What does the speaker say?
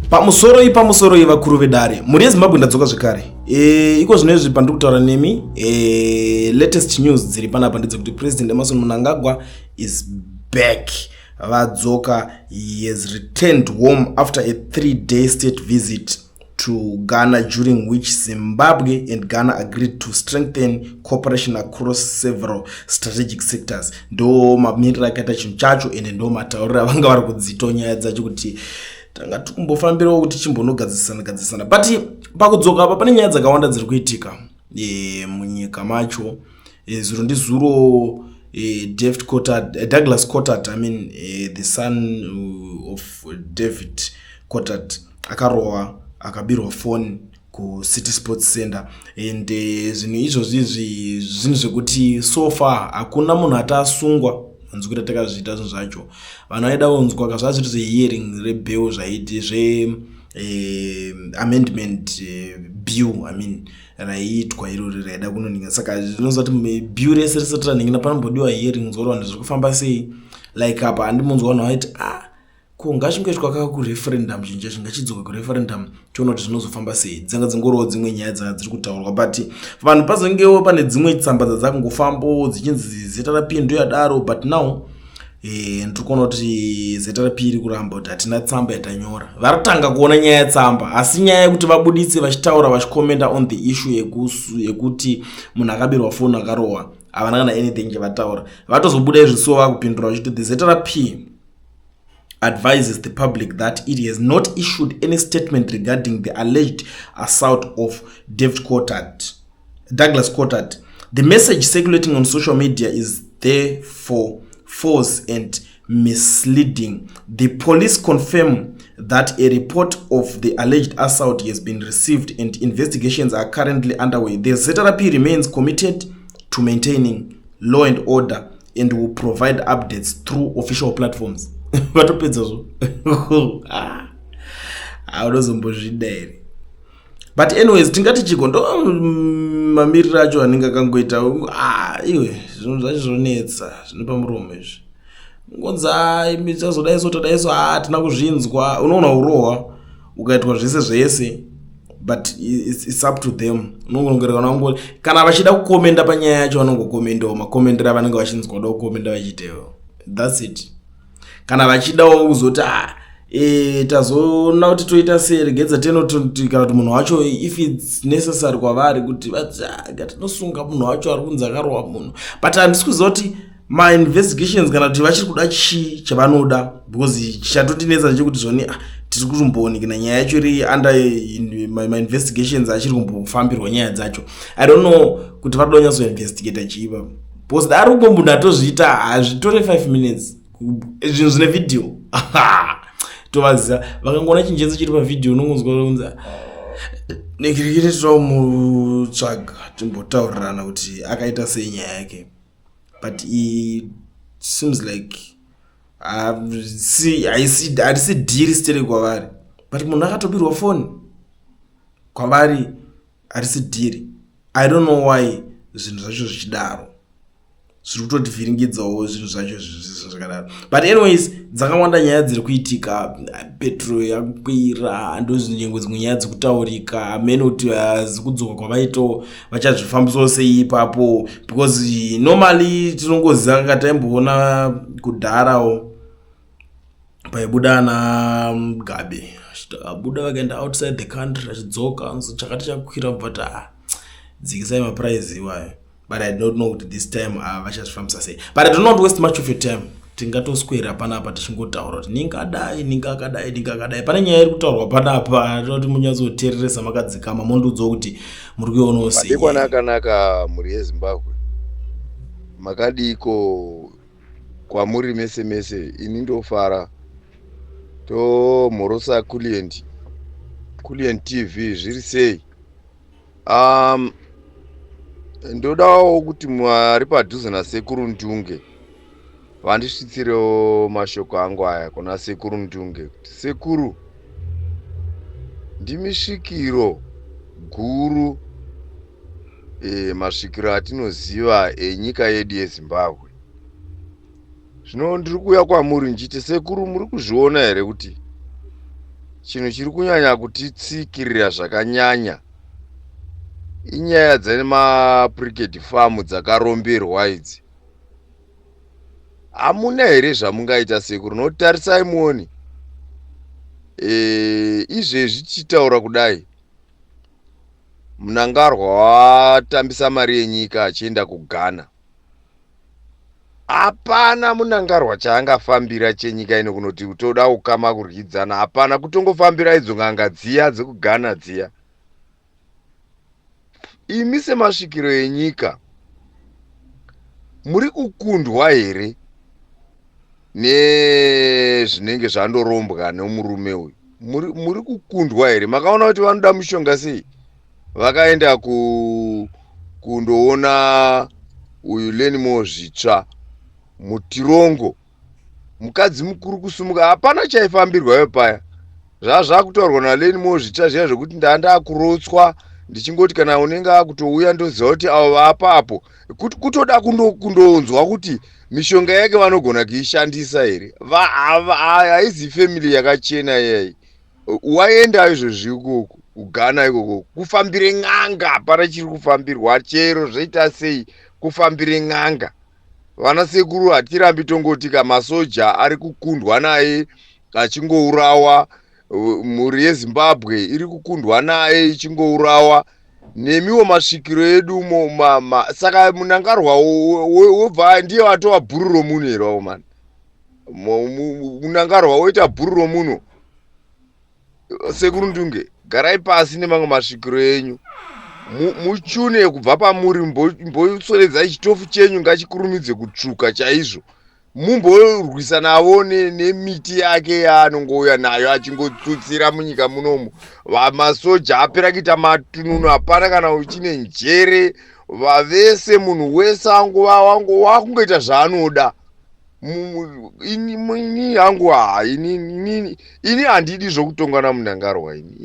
Pamusoroi, pamusoroi, vakuru vedare, mhuri yeZimbabwe, ndadzoka zvekare. Iko zvino izvi pandiri kutaura nemi, latest news dziri panapa ndedzekuti President Emmerson Mnangagwa is back. Vadzoka. He has returned home after a 3-day state visit to Ghana, during which Zimbabwe and Ghana agreed to strengthen cooperation across several strategic sectors. Ndo mamiriro akaita chinhu chacho, ende ndo matauriro avanga vari kudzito nyaya dzacho, kuti tanga tikumbofambirawo kuti chimbonogadzisana gadzisana. But pakudzoka apa pane nyaya dzakawanda dziri kuitika munyika macho. Zuro ndizuro, David Coltart, Douglas Coltart, I mean, the son of David Coltart, akarohwa, akabirwa foni kuCity Sports Center. And zvinhu izvozvi izvi zvinhu zvekuti so far hakuna munhu ati asungwa. Manzwira takazviita zvinhu zvacho, vanhu vaida kunzwa kazvaa zviri zvehearing rebill zvaiti zve amendment bill, I mean, raiitwa irori raida kunoninga. Saka zvinoziva kuti bill rese risati raningina panombodiwa hearing, zori vanhu zviri kufamba sei. Like apa handimunzwa vanhu vaiti, "Ah, ko ngachingoitwa kaka kureferendum, chinhu chacho ngachidzoka kureferendum, tiona kuti zvinozofamba sei." Dzanga dzingoriwo dzimwe nyaya dzanga dziri kutaurwa, but vanhu pazongewo pane dzimwe tsamba dzadzakungofambawo dzichinzi ZRP ndo yadaro. But now ndiri kuona kuti ZRP iri kuramba kuti hatina tsamba yatanyora. Vari kutanga kuona nyaya yetsamba, asi nyaya yekuti vabuditse vachitaura, vachikomenda on the issue yekuti munhu akabirwa foni akarohwa, havana kana anything chavataura. Vatozobuda izvi so vakupindura vachiti the ZRP advises the public that it has not issued any statement regarding the alleged assault of David Coltart, Douglas Coltart. The message circulating on social media is therefore false and misleading. The police confirm that a report of the alleged assault has been received and investigations are currently underway. The ZRP remains committed to maintaining law and order and will provide updates through official platforms. Vatopedza zvo. Ah, unozombozvida here? But anyways, tingati chiko ndo mamiriro acho anenge akangoita. Ah, iwe, zvinhu zvacho zvonetsa, zvinopa muromo izvi. Ngonzi imi chazodai so, tadai so, hatina kuzvinzwa. Unoona urohwa ukaitwa zvese zvese, but it's up to them. Unongonongera kana vachida kukomenda panyaya yacho, vanongokomendawo makomendero avanenge vachinzwa kuda kukomenda vachiitewo. That's it. Kana vachidawo kuzoti, "Ah, tazoona kuti toita sei, regedza tenoti," kana kuti munhu wacho, if it's necessary kwavari kuti vati, "Ah, ngatinosunga munhu wacho ari kunzi akarohwa munhu." But handisi kuziva kuti mainvestigations kana kuti vachiri kuda chii chavanoda, because chatotinetsa ndechekuti zvoni, ah, tiri kutomboonekana nyaya yacho iri under mainvestigations, achiri kumbofambirwa nyaya dzacho. I don't know kuti vari kuda kunyatsoinvestigata chii pa, because dari umwe munhu atozviita hazvitore 5 minutes. Zvinhu zvine vhidhiyo tovaziva, vakangoona chinhu chese chiri pavhidhiyo, unongonzwa kunzi nekirikiri tomutsvaga timbotaurirana kuti akaita sei nyaya yake. But it seems like harisi dhiri sitere kwavari, but munhu akatobirwa foni kwavari harisi dhiri. I don't know why zvinhu zvacho zvichidaro, zviri kutotivhiringidzawo zvinhu zvacho zvakadaro. But anyways, dzakawanda nyaya dziri kuitika. Petrol yakwira, ndozvinyengo dzimwe nyaya dzikutaurika. Hamene kuti zikudzoka kwavaito vachazvifambisawo sei ipapo, because normally tinongoziva kataimboona kudharawo paibuda ana Mugabe, abuda vakaenda outside the country, achidzoka chakati chakwira, bva ti, "Ah, dzikisai maprice iwayo." But I don't know kuti this time vachazvifambisa sei. But I do not waste much of your time. Tingatoswera panapa tichingotaura kuti ningadai, ningakadai, ningakadai. Pane nyaya iri kutaurwa panapa, tinoti munyatsoteereresa makadzikama, mondiudzawo kuti muri kuionawo sei. Madekwana akanaka, mhuri yeZimbabwe, makadiko kwamuri mese mese? Ini ndofara, tomhorosa Kulient, Kulient TV. Zviri sei? Ndodawo kuti mwari padhuze naSekuru Ndunge vandisvitsirewo mashoko angu aya kuna Sekuru Ndunge, kuti Sekuru, ndimi svikiro guru, masvikiro atinoziva enyika yedu yeZimbabwe. Zvino ndiri kuuya kwamuri ndichiti, Sekuru, muri kuzviona here kuti Chinhu chiri kunyanya kutitsikirira zvakanyanya inyaya dzemapriketi famu dzakaromberwa idzi. Hamuna here zvamungaita sekuru? Nokuti tarisai muone, izvezvi tichitaura kudai, Mnangarwa watambisa mari yenyika achienda kuGhana. Hapana Munangarwa chaangafambira chenyika ino kunoti toda ukama kuryidzana, hapana. Kutongofambira idzo n'anga dziya dzekuGhana dziya. Imi semasvikiro enyika muri kukundwa here nezvinenge zvandorombwa nemurume uyu? Muri kukundwa here? Makaona kuti vanoda mushonga sei? Vakaenda kundoona uyu Lenimo Zvitsva mutirongo, mukadzi mukuru kusumuka, hapana chaifambirwa iwe paya. Zvazvakutaurwa naLenimo Zvitsva zviya zvekuti ndandakurotswa ndichingoti kana unenge akutouya ndoziva kuti avo vaapapo, kutoda kundonzwa kuti mishonga yake vanogona kuishandisa here. Haizi family yakachena iyai. Waenda izvozvi ikoko kuGhana ikoko kufambire n'anga, hapana chiri kufambirwa, chero zvoita sei kufambire n'anga. Vana sekuru hatirambi tongoti kamasoja ari kukundwa naye achingourawa, mhuri yeZimbabwe iri kukundwa naye ichingourawa, nemiwo masvikiro edu. Saka Munangarwa wobva ndiye watova bhuru romunhu here waomana? Munangarwa woita bhuru romunhu? Sekuru Ndunge, garai pasi nemamwe masvikiro enyu, muchune kubva pamuri, mboswededzai chitofu chenyu, ngachikurumidze kutsvuka chaizvo, mumborwisa navo nemiti yake yaanongouya nayo achingotsutsira munyika munomu. Masoja apera kuita matununu, hapana kana uchine njere, vavese munhu wese wakungoita zvaanoda. Ini hangu, ha, ini handidi zvokutonga naMunangarwa ini.